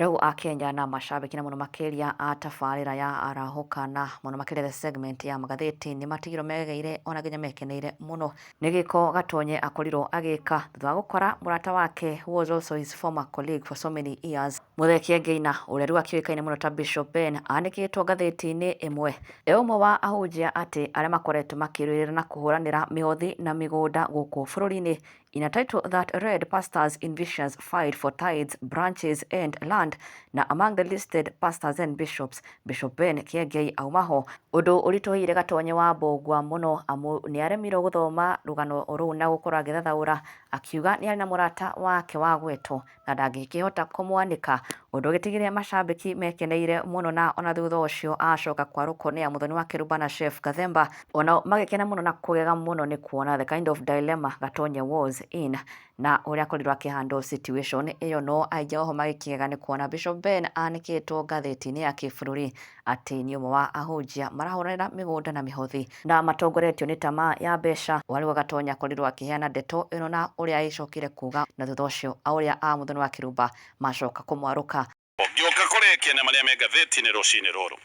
Rĩu Akenya na macambĩki na mũno makĩria a tabarĩra ya Arahũka na mũno makĩria the segment ya magathĩti nĩ matigirwo megegeire ona nginya mekeneire mũno nĩ gĩko Gatonye akorirwo agĩka thutha wa gũkora mũrata wake who was also his former colleague for so many years Muthee Kiengei na ũrĩa rĩu akĩũĩkaine mũno ta Bishop Ben anĩkĩtwo ngathĩti-inĩ ĩmwe e ũmwe wa ahunjia atĩ arĩa makoretwo makĩrũĩrĩra na kũhũranĩra mĩhothi na mĩgũnda gũkũ bũrũri-inĩ. In a title that read Pastors in Vicious Fight for Tithes, Branches and Land na among the listed pastors and bishops, Bishop Ben Kiengei aumaho, ũndũ ũritũhĩire Gatonye wa Mbũgua mũno amu nĩaremirwo gũthoma rũgano rũu na gũkorwo agĩthathaũra akiuga nĩarĩ na mũrata wake wa gwetwo na ndangĩkĩhota kũmwanĩka, ũndũ ũgĩtigire macambĩki mekeneire mũno na ona thutha ũcio acoka kwarũkwo nĩ Mũthoni wa Kĩrumba na Chef Gathemba onao magĩkena mũno na kũgega mũno nĩ kuona the kind of dilemma Gatonye was in na ũrĩa akorirwo akĩ handle situation ĩyo no aingĩ oho magĩkĩgega nĩ kuona Bishop Ben anĩkĩtwo ngathĩti-inĩ ya kĩbũrũri atĩ nĩ ũmwe wa ahunjia marahũranĩra mĩgũnda na mĩhothi na matongoretio nĩ tamaa ya mbeca. Warũga Gatonya akorirwo akĩheana ndeto ĩno na ũrĩa agĩcokire kuga na thutha ũcio ũrĩa a Mũthoni wa Kĩrumba macoka kũmwarũka. Ngĩũka kũrĩkia na marĩa me ngathĩti-inĩ rũcinĩ rũrũ.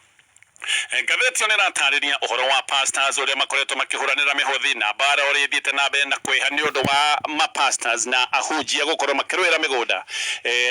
Ngathĩti ĩyo nĩratarĩria ũhoro wa pastors ũrĩa makoretwo makĩhũranĩra mĩhothi na mbara ũrĩa ĩthiĩte na mbere na kwĩha nĩ ũndũ wa ma pastors na ahunjia gũkorwo makĩrũĩra mĩgũnda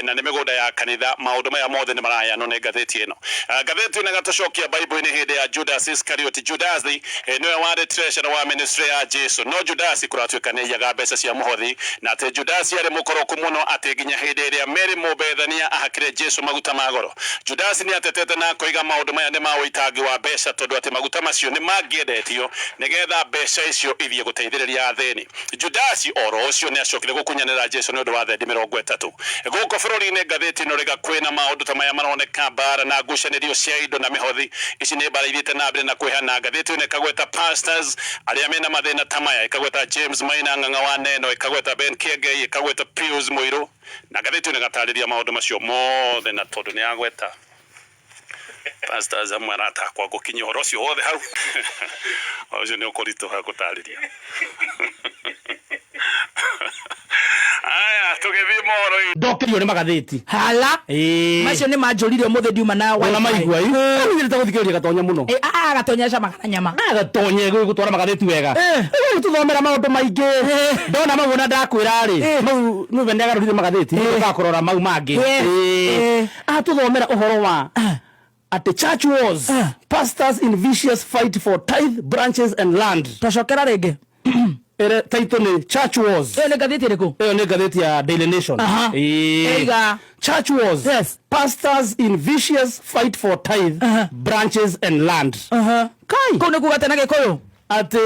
na nĩ mĩgũnda ya kanitha. Maũndũ maya mothe nĩ maraheanwo nĩ ngathĩti ĩno. Ngathĩti ĩno ĩgatũcokia Bible-inĩ hĩndĩ ya Judas Iscariot. Judas nĩwe warĩ treasurer wa ministry ya Jesu, no Judas kũratuĩka nĩ aiyaga mbeca cia mũhothi, na atĩ Judas arĩ mũkoroku mũno atĩ nginya hĩndĩ ĩrĩa Mary Mũbethania ahakire Jesu maguta ma goro, Judas nĩ atetete na akoiga maũndũ maya nĩ ma ũitangi wa mbeca tondũ atĩ maguta macio nĩ mangĩendetio nĩgetha mbeca icio ithiĩ gũteithĩrĩria athĩni. Judasi o ro ũcio nĩacokire gũkunyanĩra Jesu nĩ ũndũ wa thendi 30. Gũkũ bũrũri-inĩ ngathĩti ĩno rĩga kwĩna maũndũ ta maya maroneka, mbara na ngucanĩrio cia indo na mĩhothi. Ici nĩ mbara ithiĩte na mbere na kwĩhana. Ngathĩti ĩno ĩkagweta pastors arĩa mena mathĩna ta maya, ĩkagweta James Maina Ng'ang'a wa Neno, ĩkagweta Ben Kĩengei, ĩkagweta Pius Mũirũ, na ngathĩti ĩno ĩgatarĩria maũndũ macio mothe na tondũ nĩyagweta pastors amwe arata akwa ngũkinyia ũhoro ũcio wothe hau ũcio nĩ ũkũritũha gũtarĩria. Aya tũgĩthiĩ mohoro-inĩ. Ndokerio nĩ magathĩti. Hala. Ĩĩ. Macio nĩ manjũrire ũmũthĩ ndiuma na Wona wifi. maigua ĩ. Nĩ nyendete gũthikĩrĩria Gatonya mũno. Ĩ, a Gatonya acamaga na nyama. Ah, Gatonya gũgũtwara magathĩti wega. Eh. Gũtũthomera maũndũ maingĩ. Ndona mau ona ndakwĩra rĩ. Eh. Mau nĩwe nĩagarũrire magathĩti. Eh. Ũkakũrora mau mangĩ. Eh. Ĩĩ. Eh. Atũthomera ũhoro wa atĩ church wars, pastors in vicious fight for tithe, branches and land. Tacokera rĩngĩ. Ĩrĩa title nĩ church wars. Ĩyo nĩ ngathĩti ĩrĩkũ? Ĩyo nĩ ngathĩti ya Daily Nation. Aha. Ĩĩ. Ĩiga. Church wars. Yes. Pastors in vicious fight for tithe, Aha. branches and land. Aha. Kai. Kũu nĩ kuga atĩa na Gĩkũyũ? Atĩ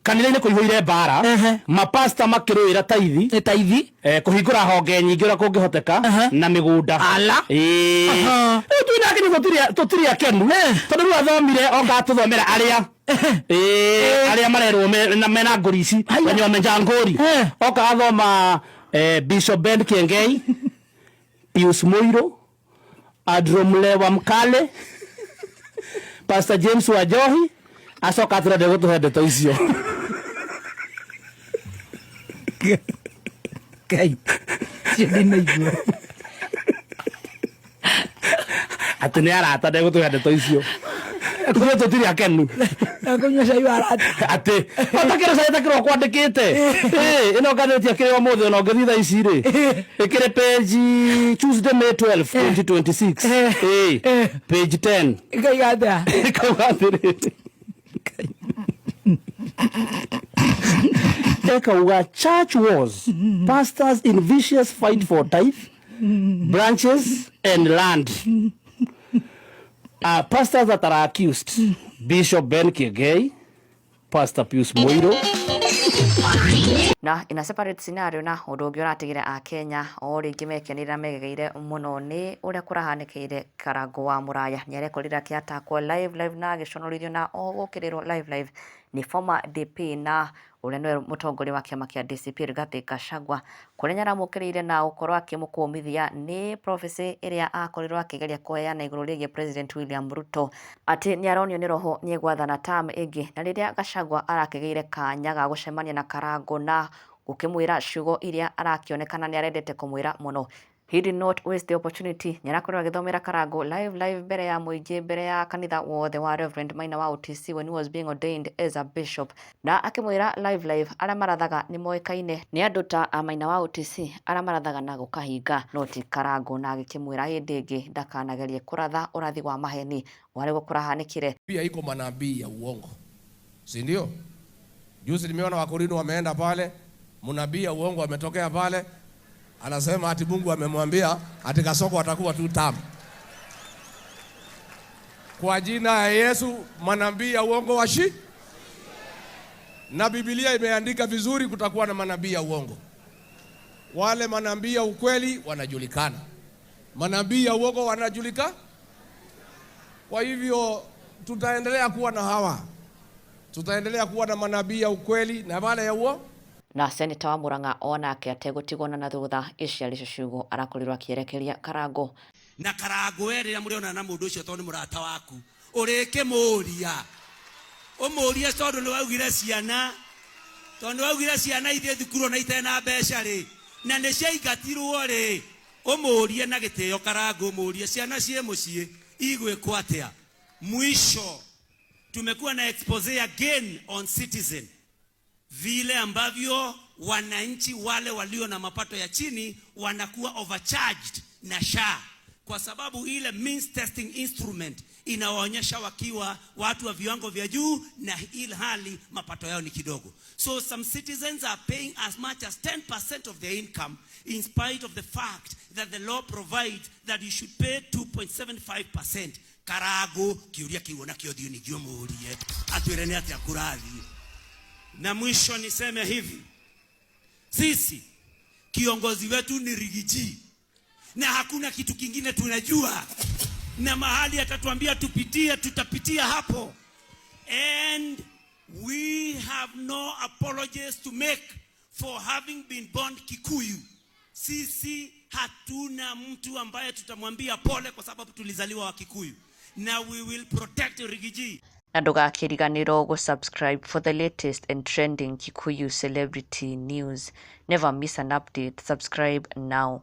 kanitha-inĩ kũihũire mbara. Ehe. Mapasta makĩrũĩra taithi. Nĩ taithi. Eh, kũhingũra honge nyingĩ ũrĩa kũngĩhoteka Aha. na mĩgũnda. Ala. Ĩĩ. Aha. Rĩu twĩ nake nĩ tũtirĩ akenu. Tondũ rĩu athomire oka atũthomera arĩa Ĩĩ, arĩa marerwo mena ngũri ici wenye wamenja ngũri. Eh. Oka athoma Bishop Ben Kiengei, Pius Muiru, Andrew Mlewa Mkale, Pastor James Wajohi, acoka atwĩra ndegũtũhe ndeto icio. Ngai. Cio ndinaigua. Atĩ nĩ arata ndegũtũhe ndeto icio. Ithuĩ tũtirĩ akenu. Na kũnyua cai wa arata. Atĩ otakĩrĩ cai takĩrĩ kwandĩkĩte. Ĩĩ, ĩno ngathĩti akĩrĩ ũmũthĩ ona ũngĩthiĩ thaa ici rĩ. Ĩkĩrĩ page Tuesday May 12 2026. Ĩĩ, page 10. Ĩkauga atĩa? Ĩkauga atĩrĩrĩ. Ĩkauga church wars, pastors in vicious fight for tithe, branches and land. Pastors that are accused, Bishop Ben Kiegei, Pastor Pius Muiru. Na in a separate scenario na ũndũ ũngĩ ũratigire Akenya o rĩngĩ mekeneire na megegeire mũno nĩ ũrĩa kũrahanĩkĩire Karangũ wa Mũraya. Nĩ arekorire akĩatakwo live live na agĩconorithio na o gũkĩrĩrwo live live nĩ former DP na ũrĩa nĩwe mũtongoria wa kĩama kĩa DCP Rigathi Gachagua kũrĩa nĩaramũkĩrĩire na gũkorwo akĩmũkũmithia nĩ prophecy ĩrĩa akorirwo akĩgeria kũheana igũrũ rĩgiĩ President William Ruto atĩ nĩaronio nĩ roho nĩegwathana term ĩngĩ na rĩrĩa Gachagua arakĩgĩire kanya ga gũcemania na Karangũ na gũkĩmwĩra ciugo iria arakĩonekana nĩarendete kũmwĩra mũno. He did not waste the opportunity. Nĩarakorirwo agĩthomera Karangũ live live mbere ya mũingĩ, mbere ya kanitha wothe wa Reverend Maina wa OTC when he was being ordained as a bishop, na akĩmwĩra live live arĩa marathaga nĩ moĩkaine nĩ andũ ta a Maina wa OTC arĩa marathaga na gũkahinga no ti Karangũ, na agĩkĩmwĩra hĩndĩ ĩngĩ ndakanagerie kũratha ũrathi wa maheni warĩguo kũrahanĩkire. Pia iko manabii ya uongo, si ndio? Juzi nimeona Wakorino wameenda pale, mnabii ya uongo ametokea pale, anasema ati Mungu amemwambia ati Kasoko atakuwa tu tamu. Kwa jina ya Yesu, manabii ya uongo washi. Na Biblia imeandika vizuri, kutakuwa na manabii ya uongo. Wale manabii ya ukweli wanajulikana, manabii ya uongo wanajulikana. Kwa hivyo tutaendelea kuwa na hawa, tutaendelea kuwa na manabii ya ukweli na wale ya uongo. Na seneta wa Murang'a onake ategũtigwo na thutha, ici arĩcio ciugo arakorirwo akĩerekeria Karangũ. Na Karangũ we rĩrĩa mũrĩonana na mũndũ ũcio tondũ nĩ mũrata waku, ũrĩkĩmũria ũmũrie tondũ nĩ waugire ciana, tondũ nĩ waugire ciana ithiĩ thukuru na itarĩ na mbeca rĩ, na nĩ ciaingatirwo rĩ, ũmũrie na gĩtĩo Karangũ, ũmũrie ciana ciĩ mũciĩ igwĩkwo atĩa. Mwisho tumekuwa na expose again on Citizen, vile ambavyo wananchi wale walio na mapato ya chini wanakuwa overcharged na SHA kwa sababu ile means testing instrument inawaonyesha wakiwa watu wa viwango vya juu na ilhali mapato yao ni kidogo. So some citizens are paying as much as 10% of their income in spite of the fact that the law provides that you should pay 2.75%. Karago kiuria kiu nakio thiĩ ningĩ ũmũrie atwĩre nĩ atĩa kũrathiĩ. Na mwisho niseme hivi, sisi kiongozi wetu ni Rigiji na hakuna kitu kingine tunajua, na mahali atatuambia tupitie tutapitia hapo, and we have no apologies to make for having been born Kikuyu. Sisi hatuna mtu ambaye tutamwambia pole kwa sababu tulizaliwa wa Kikuyu, na we will protect Rigiji. Na ndũgakĩriganĩrwo gũ-subscribe for the latest and trending Kikuyu celebrity news. Never miss an update. Subscribe now.